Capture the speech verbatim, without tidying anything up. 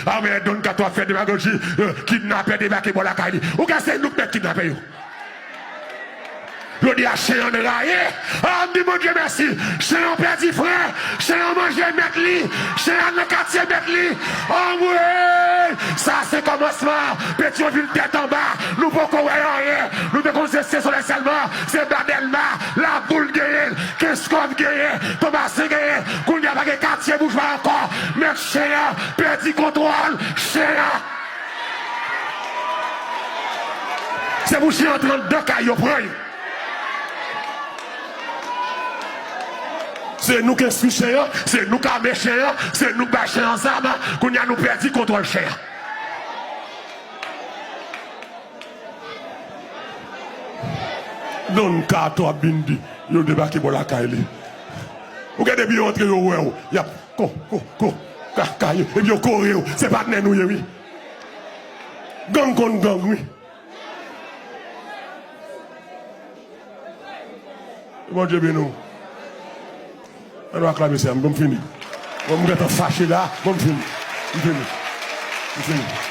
Amè, Don Kato ap fè demagoji, euh, kidnapè debake bò lakay li. Ou ka se nou k mèt kidnapè yo. Jodi a, chen an raye. A, m di Bondye mèsi. Chen an pèdi frè. Chen an manje mèt li. Chen an nan katye mèt li. Anmwey! Sa se kòmansman. Petyonvil tèt anba. Nou poko wè anyen. Nou te konn se Sesole sèlman. Se Bad Elma. Laboul genyen l. Kenskòf genyen. Tomasen genyen. Kounye a pa gen katye boujwa ankò. Mèt chen an pèdi kontwòl chen an. Se pou chen an antre anndan kay yo pran l. Se nou k enstwi chen an, se nou k ame chen an, se nou k bay chen an zam. Kounye a nou pèdi kontwòl chen an. Don Kato ap vin di, yo debake bò lakay li. Ou gen depi yo antre yo wè w, y ap ko, ko, ko, ka, ka, yo, epi yo kore w. Se patnè nou ye, wi. Gang konn gang, wi. Bondye beni w. Ann nou aklame Seyè, m fini. Bon, m gentan fache la, bon, m fini. M fini. M fini.